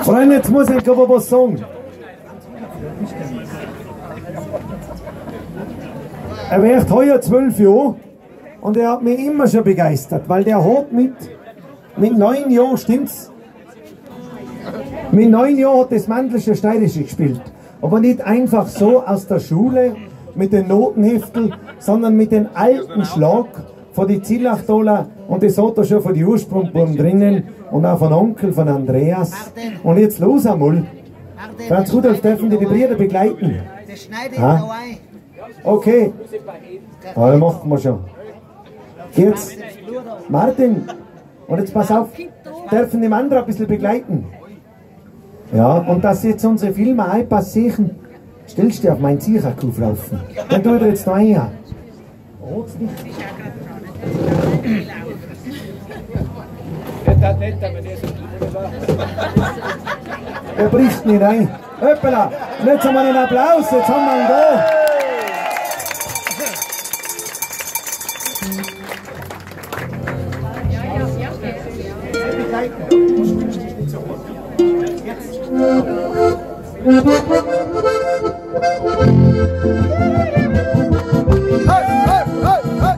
Freunde, jetzt muss ich aber was sagen. Er wird heuer 12 Jahre und er hat mich immer schon begeistert, weil der hat mit 9 Jahren, stimmt's? Mit 9 Jahren hat das Mandelsche Steirische gespielt. Aber nicht einfach so aus der Schule mit den Notenheftel, sondern mit dem alten Schlag von die Zillachtaler, und das hat er schon von die Ursprungbuben drinnen und auch von Onkel von Andreas. Und jetzt los einmal. Franz Rudolf, dürfen die Brüder begleiten? Ha? Okay. Ja, das machen wir schon. Jetzt, Martin, und jetzt pass auf, dürfen die anderen ein bisschen begleiten. Ja, und dass jetzt unsere Filme auch passieren, stellst du dich auf meinen Ziecherkuf laufen. Dann tut er jetzt da rein. Er bricht nicht ein. Hoppala! Und jetzt haben wir einen Applaus, jetzt haben wir ihn da. Hey, hey, hey, hey.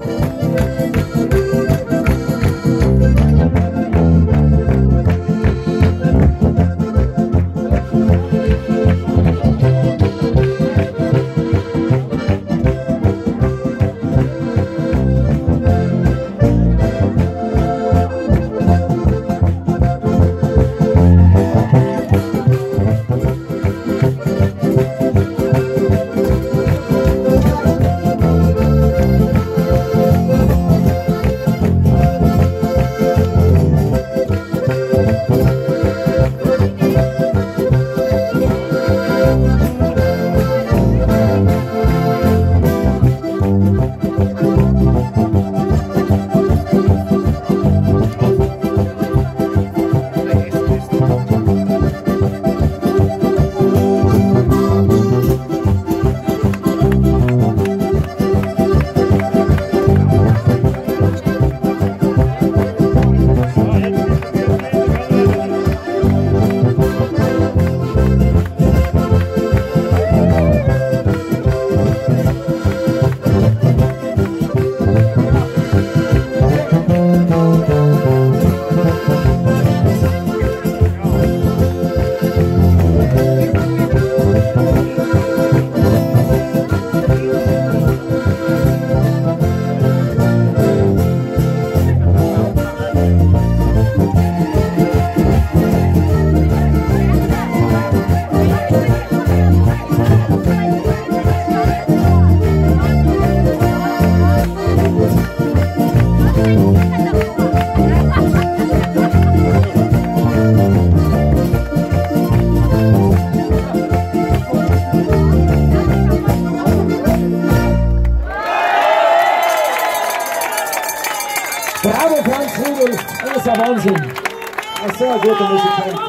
Bravo Franz Rudolf, das ist ja Wahnsinn. Ein sehr guter Musikant.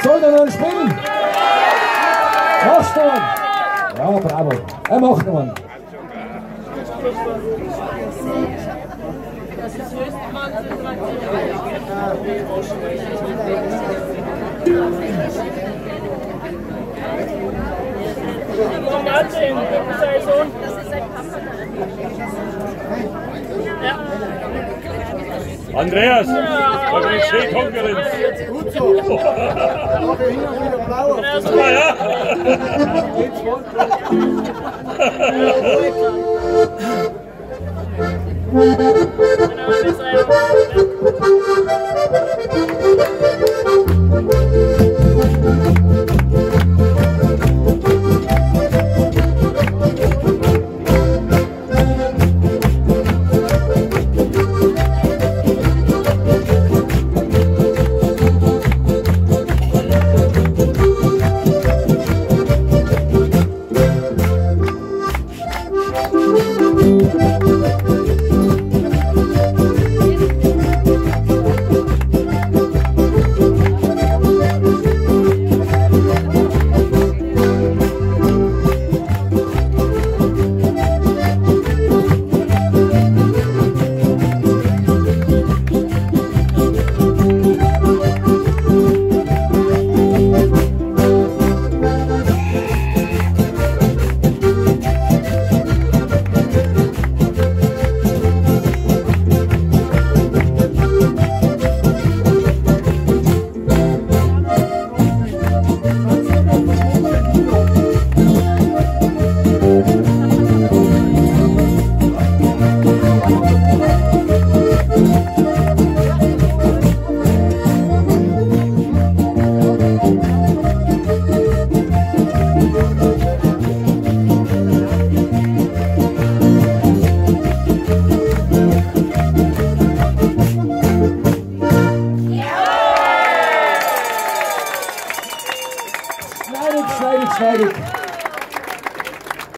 Soll der noch einen spielen? Machst du einen? Ja, bravo. Er macht noch einen. Martin, das ist sein Sohn. Das ist sein Papa. Ja. Andreas, da kriegst du schön Konkurrenz. Gut so. Da habe ich hin und wieder blau auf. Ah, ja. Genau, das ist